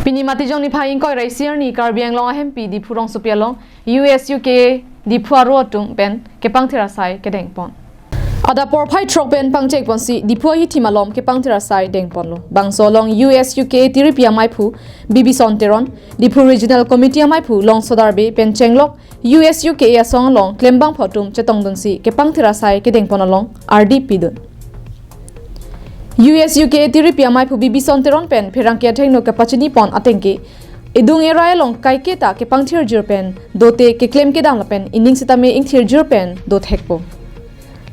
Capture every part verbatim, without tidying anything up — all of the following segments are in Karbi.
Pini Matijong niphai ingkoi ra isi arni Karbi Anglong ahempi Diphu rongsopi along U S U K A Diphu aro atum pen kepangthir asai kedengpon. Adap porphai throk pen pangchengponsi Diphu ahithi malom kepangthir asai dengponlo. Bangso along U S U K A tiripi amaiphu Bibison Teron, Diphu Regional Committee amaiphu Longsodar Bey pen chenglok U S U K A asong along klembangphu atum chetongdunsi kepangthir asai kedengpon along ardi pidun. U S U K A tiripi amaiphu Bibison Teron pen pherangke athengno kepachinipon atengke, edung erai along kaiketa kepangthirjir pen dote keklem kedam lapen ining sitame ingthirjir pen dothekpo.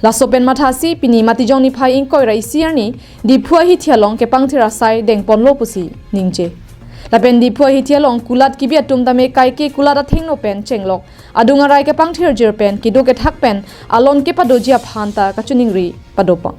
Laso pen mathasi pini Matijong niphai ingkoi ra isi arni Diphu ahithi along kepangthir asai dengponlo pusi ningje. Lapen Diphu ahithi along kulat kebi atum tame kaike kulat athengno pen chenglok adung arai kepangthirjir pen kedo kethak pen alon kepadoji aphan ta kachiningri padopon.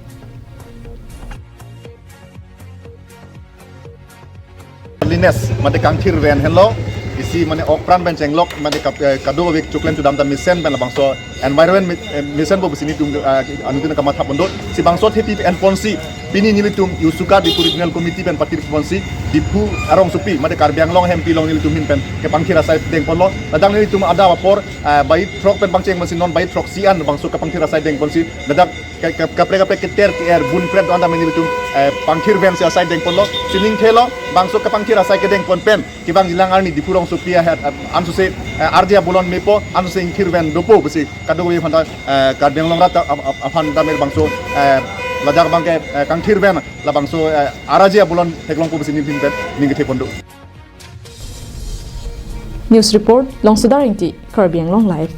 Cleanliness mate kangthirven henlo, isi mane okpran pen chenglok mate kap-, eh, kadokave choklem chodam ta mesen pen labangso environment mi-, eh, mesenpo pusi nelitum, eh, anuttin kamatha pondot. Si bangso athepi enponsi pini nelitum U S U K A Diphu Regional Committee pen patir ponsi Diphu arongsopi mate Karbi Anglong ahempi along nelitum ahin pen kepangthir asai dengponlo. Ladak nelitum adap apor, eh, bai throk pen pangchengponsi non bai throksi an bangso kepangthir asai dengponsi ladak ke-, ke-, kaprek kaprek keter ke-er bun pret do-an tame nelitum, eh, pangthirvensi asai dengponlo. Si ningthelo bangso kepangthir asai kedengpon pen kevangjilang arni Diphu rongsopi ahat, eh, ansose, eh, arje abolon mepo, ansose ingthirven dopo pusi kadokave aphan ta, eh, Karbi Anglong arat ta ap-, ap-, aphan tame bangso, eh, ladak abangke, eh, kangthirven labangso, eh, arje abolon theklongpo pusi nelihin pen ningkethe pondo. News report, Longsodar Ingti, Karbi Anglong Live.